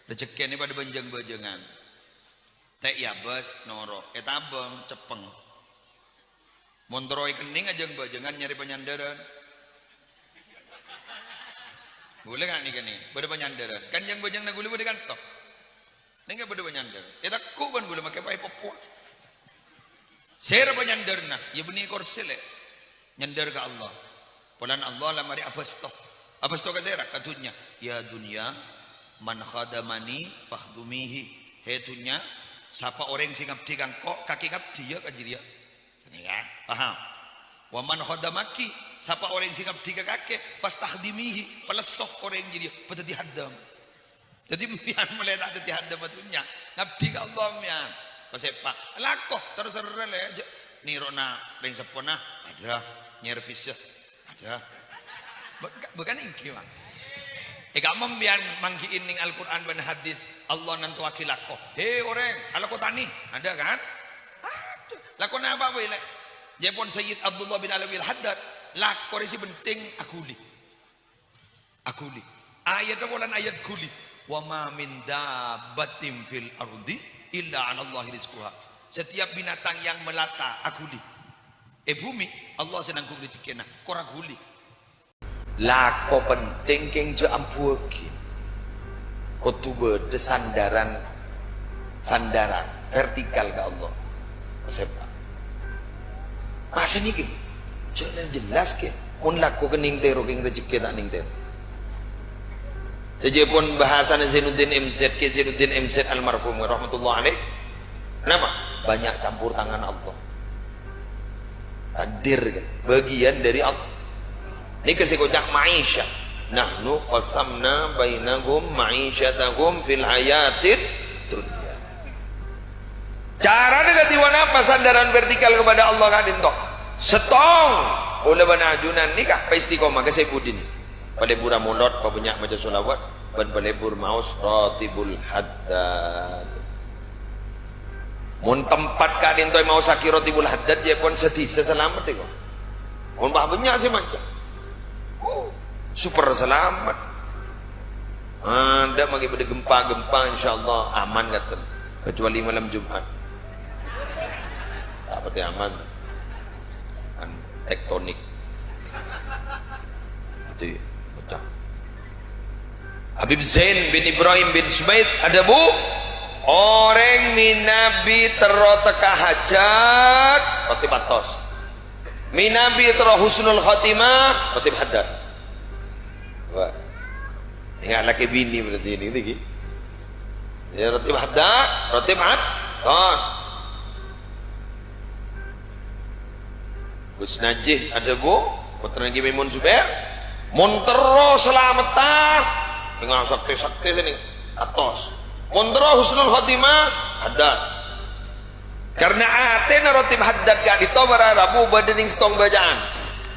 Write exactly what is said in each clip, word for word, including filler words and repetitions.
Rejhekkèna padâ bân jâng-bâjângan. Tè' èabâs, noro'. Ètabâng, ceppeng. Mon terro èkennèng ajâng-bâjângan nyarè panyandhârân. Ghulâ kan nèka nè, bâdâ panyandhârân. Kan jâng-bâjânganna ghulâ bâdâ kanto. Nèka bâdâ panyandhârân. Ètegghu' bân ghulâ makè paè poppowa. Sèra panyandhârânna, iyâ bânnè korsè, lè'. Nyandhâr ka Allah. Polana Allah la marè abâsto. Abâsto ka sèra? Ka dhunnya. "Ya dunya, man khadamani fakhdumihi." He dhunnya, sapa orèng sè ngabdi ka engko', kakè ngabdi, yâ, ka jârèya. Sanèka, paham? "Wa man khadamaki," sapa orèng sè ngabdi ka kakè, "fastakhdimihi," palesso orèng jârèya, padâddhi haddam. Dhâddhi, empèyan molaè ta' dhâddhi haddamma dhunnya, ngabdi ka Allah empèyan. Pasèpa', lako, terserah, lè', jhâ' nèro'na rèng seppona, padâ, nyervisya, padâ. Bâ-, bâ-, bâ kan ènggi, Pak. È, kamma empèyan mangghi'i nèng Al-Qur'an bân hadis, Allah nantowaghi lako. "He, orèng, alako tanè." Adâ, kan? Adâ. Lako napa bhâi, lè'? Jâ' pon Sayyid Abdullah bin Alawi Al-Haddad, lako rè sè penting aghuli. Aghuli. Ayadhâ polana ayat ghuli. "Wa ma min dabbatin fil ardi illa 'alallahi rizquha." Setiap binatang yang melata aghuli. È bhumè, Allah sè nangghung rejhekkèna, kor aghuli. Lako penting kèng jhâ' ambuwâghi. Kodhu bâdâ sandaran, sandaran vertikal ka Allah. Pasèpa'. Masa nèka? Jhâ' jelas kè. Mon lako kèng nèng tèro, kèng rejhekkè ta' nèng tèro. Sajâ pon bhâsana Zainuddin M Z, Kè Zainuddin M Z almarhum, rahmatullah alaih. Kenapa? Banyak campur tangan Allah. Takdir, kan? Bagian dari Allah. Nèka sè èkoca' ma'isyah. "Nahnu qasamna bainahum ma'isyatahum fil hayatid dunya." Carana kadhi ponapa sandaran vertikal kepada Allah ka'dinto? Sèttong, kaulâ bân ajunan nèka paistiqomah ka sè budina. Palebur amolod, pabânnya' maca sholawat, bân palebur maos Ratibul Haddad. Mon tempat ka'dinto èmaosaghi Ratibul Haddad, jâ' pon sadhisa salamet, èko. Mon bânnya' sè maca. Oh, super salamet. Adâ' maghi bâdâ gempa-gempa, insyaallah aman ngaten. Kecuali malam Jumat. Ta' patè aman. Kan tektonik. Itu pecah. Habib Zain bin Ibrahim bin Subaid adhâbu, "Orèng mènabi terro teka hajat, ratib atos. Mènabi terro husnul khotimah, ratib haddad." Wah. Enggak laki bini berarti ini, gitu, gitu. Ya, ratib haddad, ratib atos. Gus Najih adhâbu, pottrana Kè Maimun Zubair, "Mon terro salametta, ènga' saktè-saktè sè nèng atos. Mon terro husnul khotimah, haddad." Karena atèna Ratib Haddad ka'dinto para rabu bâdâ nèng sèttong bacaan.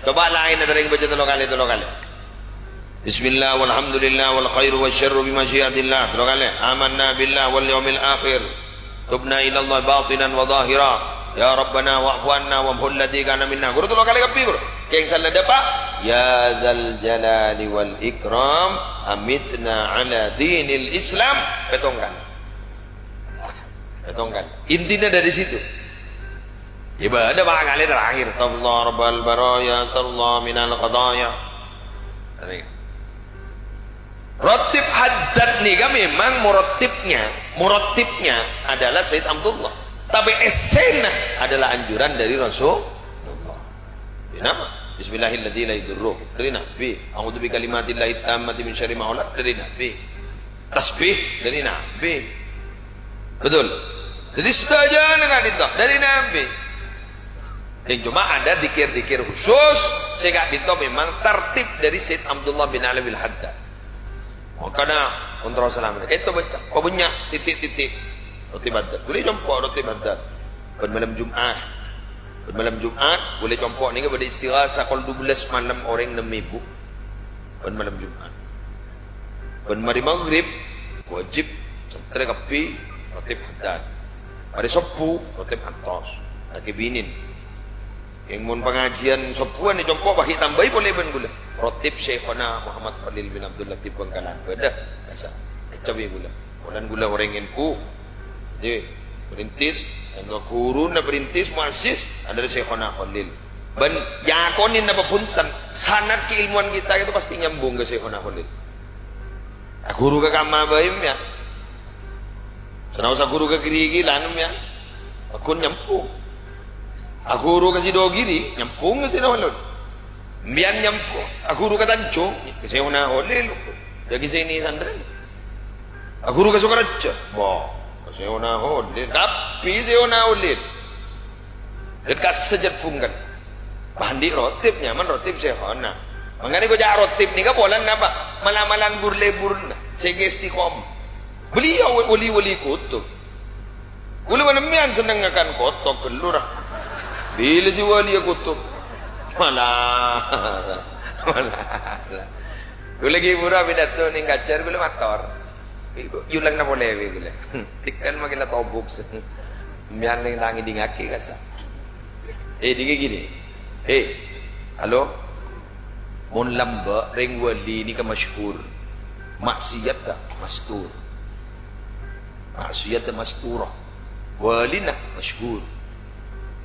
Coba laèn adâ' rèng baca tello kalè, tello kalè. Bismillah, walhamdulillah, wal khairu wasyarru bi masyiatillah. Tello kalè. Amanna billah wal yaumil akhir. Tubna ilallah batinan wa zahira. Ya Rabbana wa'fu anna wamhu alladzi kana minna. Ghuru tello kalè kabbhi, ghuru. Kèng sala dâpa'. Ya dzal jalali wal ikram, amitna ala dinil Islam. Pèttong kalè. Pèttong kalè. Intinya dari situ. Ibadah pa' kalè terakhir. Astagfirullah rabbal baraya, astagfirullah minal khataya. Ratib haddad nèka memang murattibnya, murattibnya adalah Sayyid Abdullah. Tapi essena adalah anjuran dari Rasulullah. Kenapa? Bismillahilladzi la yadurru, dari Nabi. A'udzu bi kalimatillahi tammati min syarri ma khalaq, dari Nabi. Tasbih dari Nabi. Betul? Jadi sadhâjâna ka'dinto dari Nabi. Dan cuma ada dikir-dikir khusus sè ka'dinto memang tartib dari Sayyid Abdullah bin Alawi Al-Haddad. Makana, untuk Rasulullah, ka'dinto baca, pabânnya' titik-titik. Ratib haddad. Boleh compo' ratib haddad. Bân malem Jumat. Bân malem Jumat, boleh compo' nèka bâdâ istighasah kol dua belas malem orèng nem èbu. Bân malem Jumat. Bân marè maghrib, wajib santrè kabbhi ratib haddad. Marè sobbhu, ratib atos. Laki binin. Yang mon pangajian sobbhuwân ècompo' paghi' tambâi polè bân ghulâ. Ratib Syaikhona Muhammad Khalil bin Abdul Latif Bangkalan. Bâdâ, biasa. Ècompo' ghulâ. Polana kaulâ orèng N U. Jadi, perintis, ènto ghuruna perintis, muassis, adalah Syaikhona Kholil. Bân yakonè napa bhunten, sanad keilmuan kita itu pasti nyambung ka Syaikhona Kholil. Aghuru ka kamma bhâi, ya. Sanaosa aghuru ka ghiri-ghiri, lan, ya. Aghun nyambung. Aghuru ka Sidogiri, nyambung ka Sidogiri. Mbiyan nyambung, aghuru ka Tanjung, ka Syaikhona Kholil. Dâgghi' sè nè santrèna. Aghuru ka Sokaraja, wah, ka Syaikhona Kholil. Kabbhi Syaikhona Kholil. Dâ' kassa' jhât bhungkèn. Bâ' andi' rotib, nyaman rotib Syaikhona. Mangkana kok jhâ' rotib nèka polana napa? Mala-malan bur-lebbhurna. Sèngghâ istiqomah. Beliau wali-wali kutub. Kaulâ bân sampèyan senneng ngakan kotok ghâllu ra. Bilâ sè wali ya kutub. Malah. Malah. Kaulâ ghi' buru apidato neng Kajar, kaulâ mator. Yulana polè bi' kaulâ. Tikan makin la tobuk. Sampèyan neng tangi dingake kasa. Eh, dingke gini. Eh, halo? Mon lambâ' rèng wali nèka masyhur. Maksiatta mastur. Maksiatta mastura. Walina masyhur.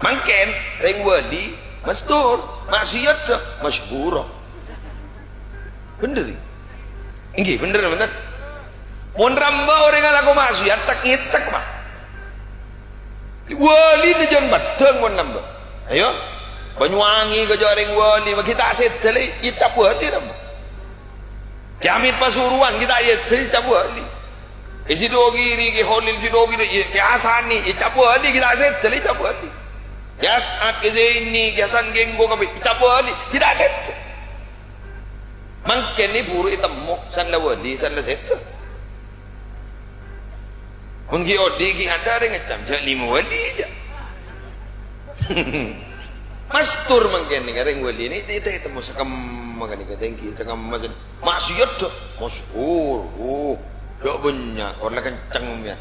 Mangkèn rèng wali mastur. Maksiatta masyhura. Bhender, ya? Èngghi, bhender, bhender. Mon lambâ' orèng alako maksiat, tek-ngètek, Pak. Wali jhâjhân bâdhâng mon lambâ'. Ayo. Banyuwangi kajhâ' rèng wali, bâgi ta' sèdhâ lè, ècap wali lambâ'. Kè Hamid Pasuruan, ghi' ta' sèdhâ, ècap wali. È Sidogiri, Kè Kholil Sidogiri, ècap wali, ècap wali, ghi' ta' sèdhâ lè, ècap wali. Kè As'ad, Kè Zaini, Kè Hasan Genggo, kabbhi ècap wali, ghi' ta' sèdhâ. Mangkèn buru ètemmo, san la wali, san la sèdhâ. Mon ghi' odi' ghi' ada rèng ngècam, jhâ' lèma wali jhâ'. Mastur mangkèn nèka rèng wali nè, ètemmo sakemma ghânèka, tèngghi sakemma sen-, maksiat jhâ', mastur, uh, jhâ' bânnya', kor la kenceng mèyan.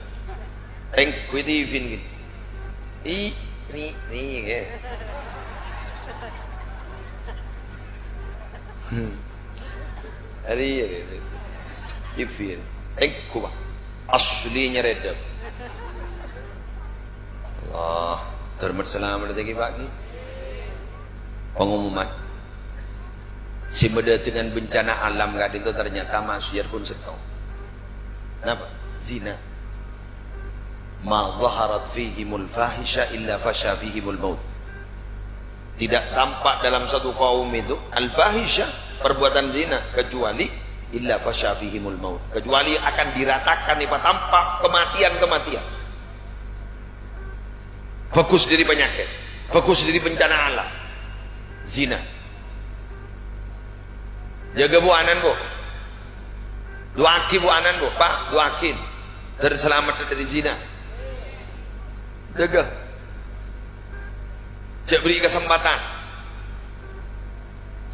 Tèngghu T V nèka. I, ni, ni, ngghi. Ari, ari, ari. T V, ari. Tèngghu, Pak. Asli nyarèdhâp. Allah. Dhârmèt salamet lagi, Pak, ngghi. Pengumuman. Sè bâdâ dengan bencana alam ka'dinto ternyata maksiat pon sèttong. Napa? Zina. "Ma dhaharat fihimul fahisha illa fasha fihimul maut." Tidak tampak dalam satu kaum itu al-fahisha, perbuatan zina, kecuali illa fasha fihimul maut, kecuali akan diratakan, èpatampa kematian-kematian. Bhâghus dâri panyakèt, bhâghus dâri bencana alam. Zina. Jâgâ bu anan, Bu. Du'aaghi bu anan, Bu. Pa', du'aaghi. Dhâr salamet dâri zina. Jâgâ. Jhâ' bherri' kasempadhân.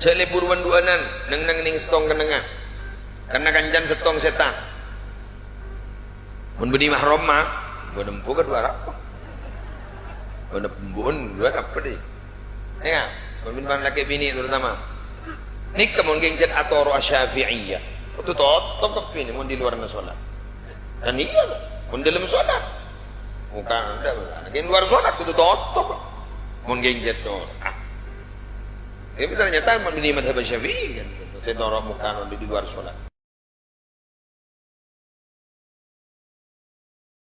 Jhâ' lebur bân-du'anan, neng-neng neng sèttong kennengngan. Karna kancana sèttong sètan. Mon bânnè mahramma, bân embu' kadhuwâ arapa? Bân embu'en kadhuwâ arapa, dhi? Iyâ, pemimpin lakè binè terutama. Nèka mon ghi' jhât atoro' Syafi'iyah. Kodhu totop kabbhi nè mon di luarna sholat. Kan iyâ, mon dâlem sholat. Bukan, di luar sholat kodhu totop. Mon ghi' jhât to. Ah. Tapi ternyata mon di madhab Syafi'i kan. Sè toro' bukan di luar sholat.